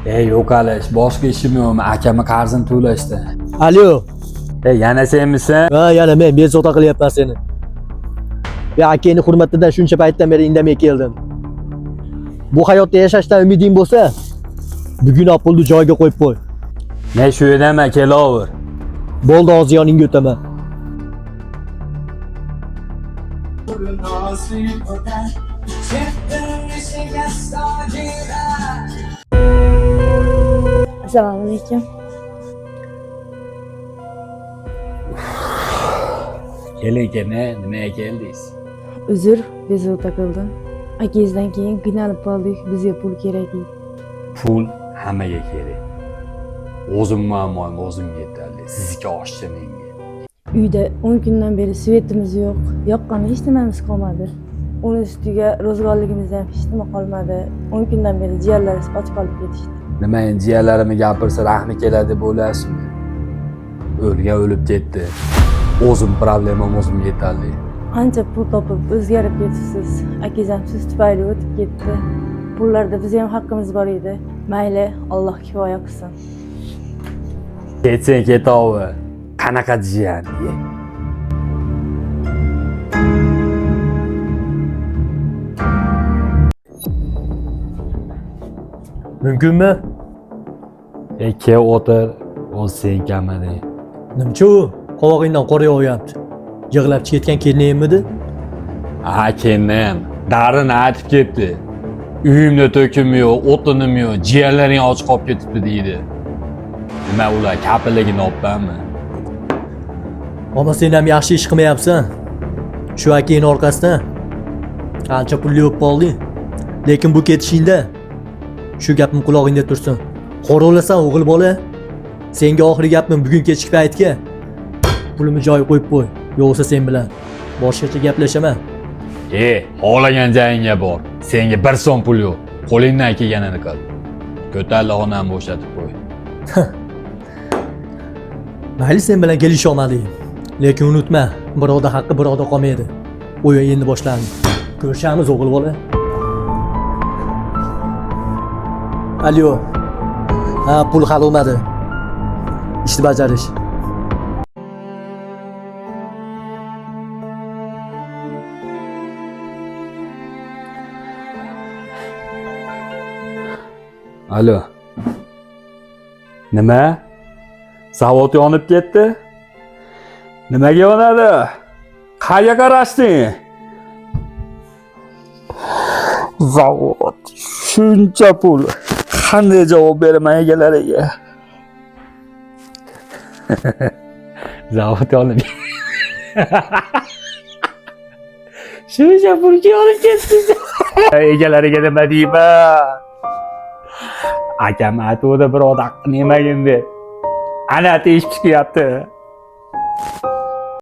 Ey, yo'qalish, boshqa ishim yo'qmi? Akamni qarzini to'lashda. Alo. Ey, yana senmisan? Ha, yana men bezovta qilyapman seni. Ya akangni hurmatidan shuncha paytdan beri indamay keldim. Bu hayotda yashashdan umiding bo'lsa, bugunoq pulni joyiga qo'yib qo'y. Men shu yerdaman, kelaver. Bo'ldi, hozir yoningga o'taman. Assalomu alaykum. Keling, keling, nimaga keldingiz? Uzr, bezovta qildim. Akangizdan keyin qiynalib qoldik, bizga pul kerak edi. Pul hammaga kerak. O'zim muammoim o'zimga yetarli. Sizniki oshchi menga. Uyda 10 kundan beri svetimiz yo'q, yoqqan hech nimamiz qolmadi. Uni ustiga ro'zg'orligimizda ham hech nima qolmadi. 10 kundan beri jiyanlarimiz och qolib ketishdi. Nima endi jiyanlarimni gapirsa rahmi keladi deb o'ylaysizmi? O'lgan o'lib ketdi. O'zim problemam o'zimga yetarli. Ancha pul topib o'zgarib ketibsiz. Akangiz ham siz tufayli o'tib ketdi. Pullarda bizni ham haqqimiz bor edi. Mayli, Alloh kifoya qilsin. Ketsang ketaver. Qanaqa jiyan? Ye. Mumkinmi? Ey, kel o'tir. O'zi sen kamading. Nimcha u? Qovog'ingdan qor yog'yapti. Yig'lab ketgan keliningmidi? Ha, kelinam. Dardini aytib ketdi. Uyimda to'kim yo'q, o'tinim yo'q, jiyanlaring och qolib ketibdi deydi. Nima ular kapilligini olibmanmi? Ammo sen ham yaxshi ish qilmayapsan. Shu akangni orqasidan ancha pulli bo'lib qolding. Lekin bu ketishingda shu gapim qulog'ingda tursin. Qo'rg'ulasan o'g'il bola. Senga oxirgi gapim bugun kechki paytga pulimni joyiga qo'yib qo'y. Yo'qsa sen bilan boshqacha gaplashaman. E, xohlagan joyingga bor. Senga bir so'm pul yo'q. Qo'lingdan kelganini qil. Ko'tarli xonani bo'shatib qo'y. Mayli, sen bilan kelisha olmadik. Lekin unutma, birovda haqqi birovda qolmaydi. O'yin endi boshlandi. Ko'rishamiz o'g'il bola. Alo. Ha, pul hal bo'lmadi. Ishni bajarish. Alo. Nima? Zavod yonib ketdi? Nimaga yonadi? Qayerga qarashding? Zavod shuncha pul. Qanday javob beraman egalariga? Zavod yonib shuncha pulga yonib ketdi. Egalariga nima deyman? Akam aytuvdi birovni haqqini yemagin deb. Ana teshib chiqyapti.